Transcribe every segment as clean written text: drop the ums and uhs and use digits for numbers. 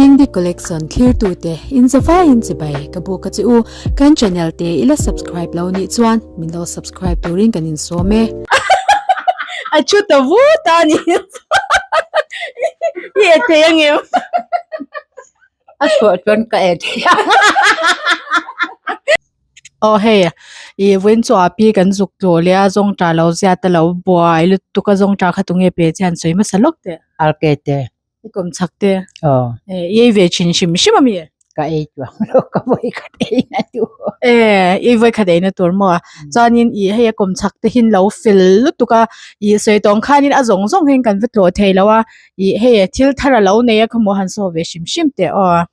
Dingdi Collection thlirtute in zavaiin chibai ka buk a che u. Kan channel te i la subscribe lo nih chuan min lo subscribe turin kan insawm e. A thu ta vut a ni i e thei angem? A chhuah chuan ka e thei a. Aw hei i vawiin chu a pi kan zuk tlawh leh a zawng ta lo ziat a lo buai lutuk a zawng ta kha tunge pe che han sawi hmasa lawk teh. Arke te. I kawm chak te. Aw. E i ei ve thin hrim hrim a mi? Ka ei chuang lo ka vawi khat ei na tur. E i vawi khat ei na tur maw? Chuanin i hei a kawm chak te hin lo fel lutuk a i sawi tawng khanin a zawng zawng hian kan va tlawh thei lo a i hei thil thar a lo nei a khawmaw han saw ve hrim hrim teh aw.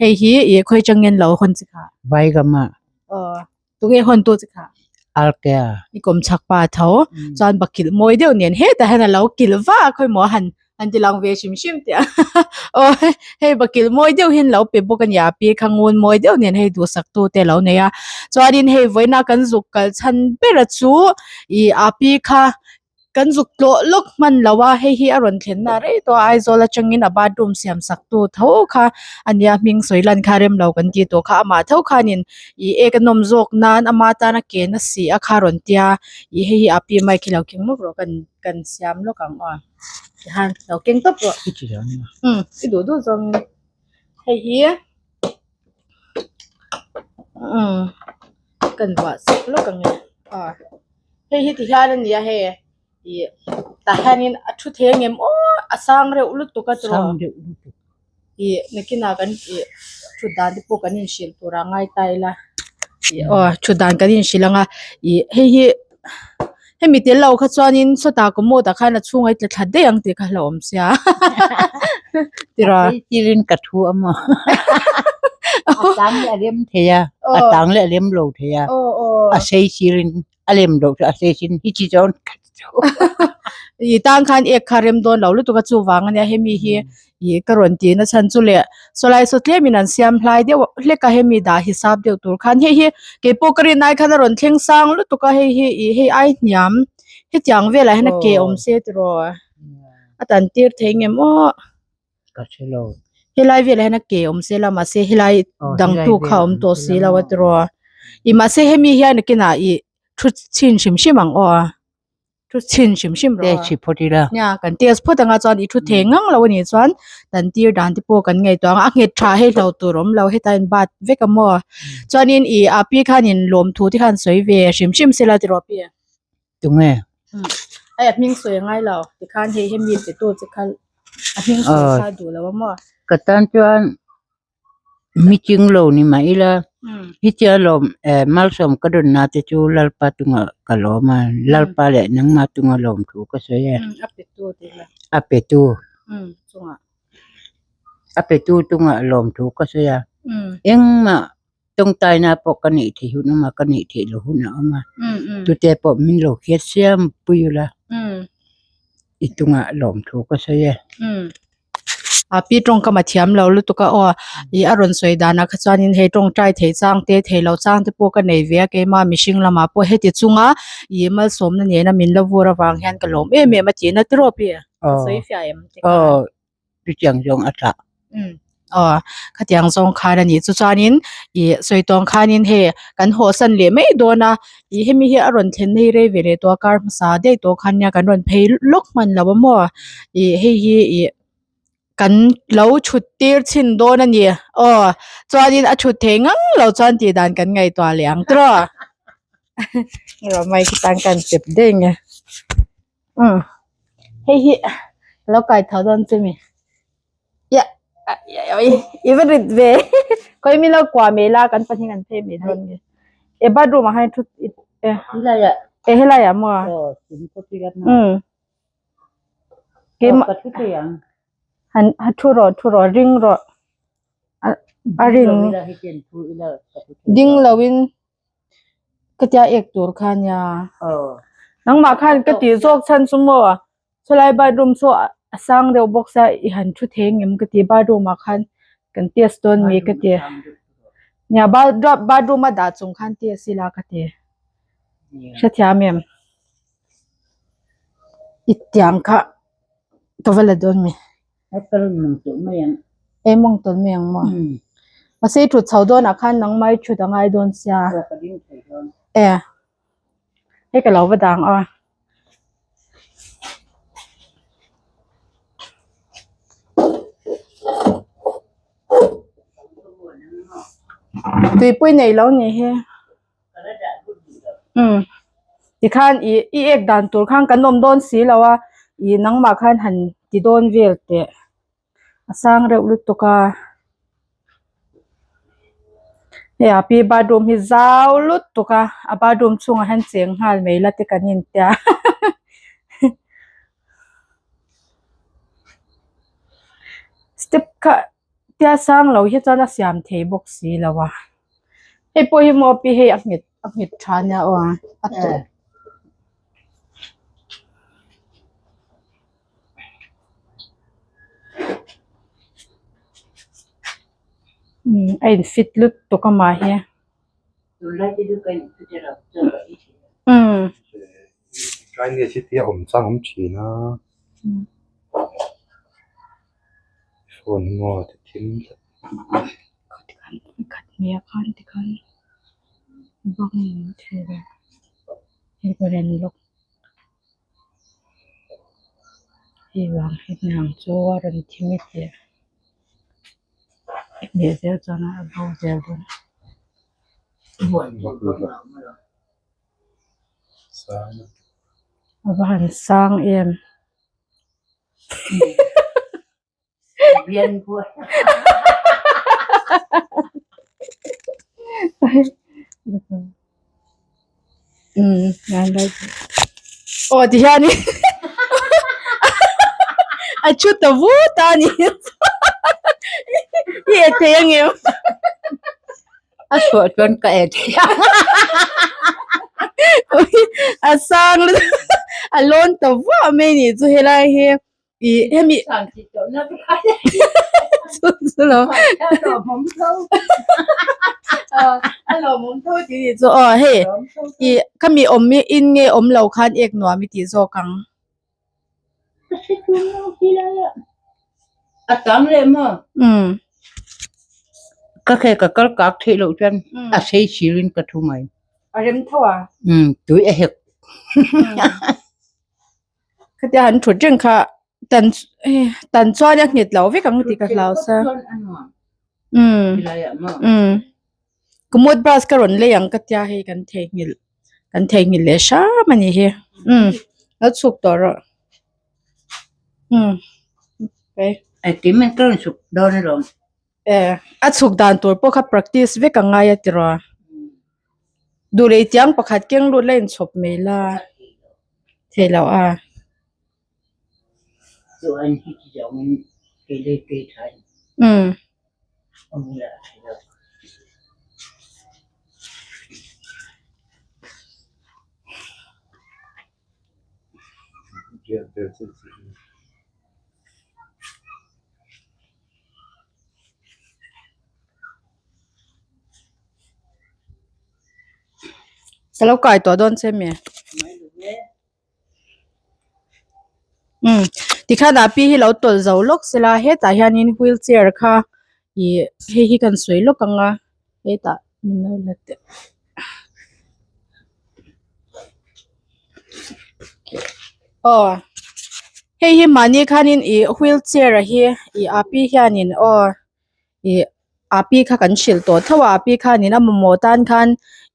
Hei hi i khawi changin lo hawn chi kha. Vaigama. Aw. Tunge hawn tu chi kha? Alkea. I kawm chak pa tho. Chuan bakilh mawi deuh nen hetah hian a lo kilh va a khawi maw han han ti lang ve hrim hrim teh a. Aw hei bakilh mawi deuh hian lo pe bawk a nia pi kha ngun mawi deuh nen hei duhsak tu te lo nei a. Chuanin hei vawiina kan zuk kal chhan ber a chu i a pi kha Kan zuk tlawh lawk hman lo a, hei hi a rawn thlen na rei tawh a, Aizawl atangin a bathroom siam sak tu tho kha a nia hming sawi lan kha rem lo kan tih tawh kha amah tho khanin ih ek a nawm zawk nan ama tana ke na si a kha rawn tia ih hei hi a pi mic hi lo keng lawk rawh kan kan siam lawk ang aw tihian lo keng tawp rawh umm i duh duh zawngin hei hi umm kan buah sak lawk ang e aw. Hei hi ti hian a ni a hei ih tah hianin a thu thei ang em aw a sang reuh lutuk a tiraw ih nakinah kan ih thut dan te pawh kan inhrilh tur a ngai ta ila ih aw thut dan kan inhrilh ang a ih hei hi hemi tel lo kha chuanin sawtah commode ah khan a chhungah i tla thla daih ang tih kha a hlauhawm sia tiraw. Tirin ka thu a maw a tang leh a lem thei a a tang leh a lem lo thei a a sei sirin a lem loh chu a sei sin hi chi chuan ka ti chu. I tang khan ek kha rem dawn lo lutuk a chuvang ania hemi hi i ka rawn tih na chhan chu leh sawlai saw tlem in an siam hlai deuh hlek a hemi dah hisap deuh tur khan hei hi keipawh ka rin ai khan a rawn thleng sang lutuk a hei hi i hei ai hniam hetiang velah hian a ke awm se tiraw a tan tir thei ngem aw. Ka hre lo. Helai velah hian a ke awm se la mahse helai dang tu kha a awm tawh si lo a tiraw. Ih mahse hemi hian nakinah ih thu chhin hrim hrim ang aw a. Thu chhin hrim hrim rawh Test phawt ila. Nia kan test phawt anga chuan ih thu thei ngang lo anih chuan tan tir dan te pawh kan ngaihtuah ang a. A nghet tha hei hlo tur awm lo heta in bat vek a maw. Chuanin ih a pi khanin lawmthu te khan sawi ve hrim hrim se la tiraw pi. Tunge? Hei a hming sawi a ngai lo tikhan hei hemi pe tu che kha a hming sawi kha duh lo a maw? Ka tan chuan meeting lo ni mah ila hetia lawm malsawm ka dawn na te chu Lalpa tunga ka lawm a Lalpa leh nangmah tunga lawm thu ka sawi e. A pe tu tih la. A pe tu. Chungah. A pe tu tunga lawm thu ka sawi a engmah Tawngtaina pawh ka neih theih hun awm a, ka neih theih loh hun a awm a. Tute pawh min lo hriat siam pui ula, i tungah lawmthu ka sawi e. A pi tawngkam a thiam lo lutuk a aw, ih a rawn sawi danah kha chuanin hei tawngtai theih chang te thei lo chang te pawh ka nei ve a, keimah mihring lamah pawh heti chunga ih malsawmna nena min la vur avang hian ka lawm em em a tihna tiraw pi? Ka sawi fiah em te kha. Chutiang zawng a tah. Umm aw khatiang zawng khan a nih chu chuanin ih sawi tawng khanin hei kan haw san leh mai dawn a ih hemi hi a rawn thlen na hi rei ve leh tawh a kar hmasa daih tawh khan nia kan rawn phei lawk hman lo a maw ih hei hi ih kan lo thut tir chhin dawn a ni aw chuanin a thut thei ngang lo chuan tih dan kan ngaihtuah leh ang tawh a mic tan kan chep daih ang e. Umm hei hi lo kai tho dawn che mi ia i va rit ve khawi mi lo kuah mai la kan pahnih kan phei mai dawn nge e bathroom ah hian thu e helai ah maw umm keimah han thu rawh thu rawh ring rawh a ring ding lo in. Ka tia ek tur kha nia. Nangmah khan ka tih zawk chhan chu maw chulai bathroom chu a sang deuh bawk sia i han thu thei ngem ka ti bathroom ah khan kan test dawn mi ka ti. Nia bathroom a dah chung khan test ila ka ti. Hrethiam em? I tiang kha ka va la dawn mi. Ei mawng tawn mai ang maw? Mahse i thut chho dawnah khan nangmah i thut a ngai dawn sia. E hei ka lo va dang a. Tuipui nei lo ni hi. Umm tikhan ih i ek dan tur khan kan awm dawn si lo a ih nangmah khan han ti dawn vel teh a sang reuh lutuk a hei a pi bathroom hi zau lutuk a a bathroom chhungah hian cheng nghal mai la te kan intia step kha tia sang lo hi chuan a siam thei bawk si lo a hei pawh hi maw pi hei a nghet a nghet tha nia aw a a tawp. Umm a in fit lutuk amah hi. Umm. Phone maw ti thim tlat. Tikhan khat hmeh ah khan tikhan bang in thil vel hei ka rawn lawk hei vang hi hnang chu a rawn thim i tih hmeh zel chuan a bo zel dawn. A va han sang em. Aw ti hian in a thu ta vut a ni i e thei ang em a chhuah chuan ka e thei a a sang lutuk a lawn ta vuah mai a nih chu helai hi. Ih hemi chu chu lo a lawmawm tho tih nih chu aw hei ih khami awm hi in nge awm lo khan ek nuam i tih zawk ang. A tam leh maw? Umm. Ka khe ka kal kak theih loh chuan a sei sir in ka thu mai. A rem tho a? Umm tui a hek. Khatia han thut reng kha tan tan chuan a nghet lo vek ang tih ka hlau sa. Umm umm commode bus ka rawn lei ang ka tia hei kan theihnghilh kan theihnghilh leh hram a nih hi umm lo chhuk tawh rawh umm okay. Engtin ka rawn chhuk dawn alawm. E a chhuk dan tur pawh kha practice vek a ngai a tiraw duh leh tiang pakhat keng lut la inchhawp mai la theih loh a. Umm. Ka lo kai tawh dawn che mi umm tikhan a pi hi lo tawlh zo lawk sela hetah hianin wheelchair kha ih hei hi kan sawi lawk ang a hetah min lo la teh. Aw hei hi mahni khanin ih wheelchair a hi ih a pi hianin aw ih a pi kha kan hrilh tawh tho a a pi khanin a mamawh tan khan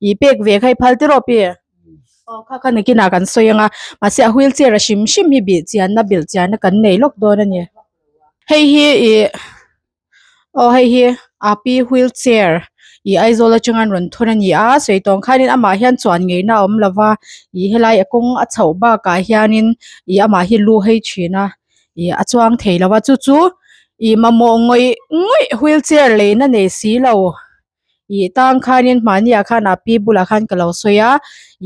ih pek ve kha i phal tiraw pi aw kha kha nakinah kan sawi ang a mahse a wheelchair a hrim hrim hi bih chianna bilh chianna kan nei lawk dawn a ni hei hi ih. Aw hei hi a pi wheelchair ih Aizawl atanga an rawn thawn a ni a sawi tawng khanin amah hian chuan ngeina a awm lo va ih helai a kawng a chhoh bakah hianin ih amah hi lu hei thin a ih a chuang thei lo va chu chu ih mamawh ngawih ngawih wheelchair leina nei si lo. Ih tang khanin mahniah khan a pi bulah khan ka lo sawi a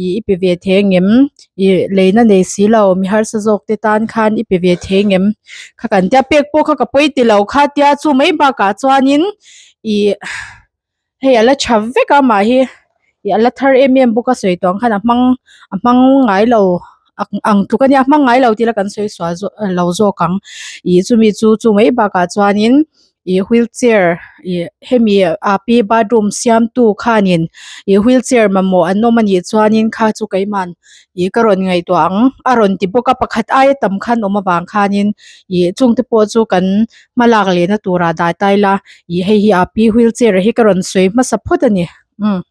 ih i pe ve thei ang em ih leina nei si lo mi harsa zawk te tan khan i pe ve thei ang em kha kan tia pek pawh kha ka pawi ti lo kha tia chu mai bakah chuanin ih hei a la tha vek a mah hi ih a la thar em em bawk a sawi tawh ang khan a hmang a hmang ngai lo ang tluk a nia a hmang ngai lo tih la kan sawi sual zawk lo zawk ang ih chumi chu chu mai bakah chuanin. Ih wheelchair ih hemi a pi bathroom siamtu khanin ih wheelchair mamawh an awm anih chuanin kha chu keimahn ih ka rawn ngaihtuah ang a rawn ti bawk a pakhat aia tam khan awm avang khanin ih chungte pawh chu kan hma lak lehna turah dah ta ila ih hei hi a pi wheelchair hi ka rawn sawi hmasa phawt a ni umm.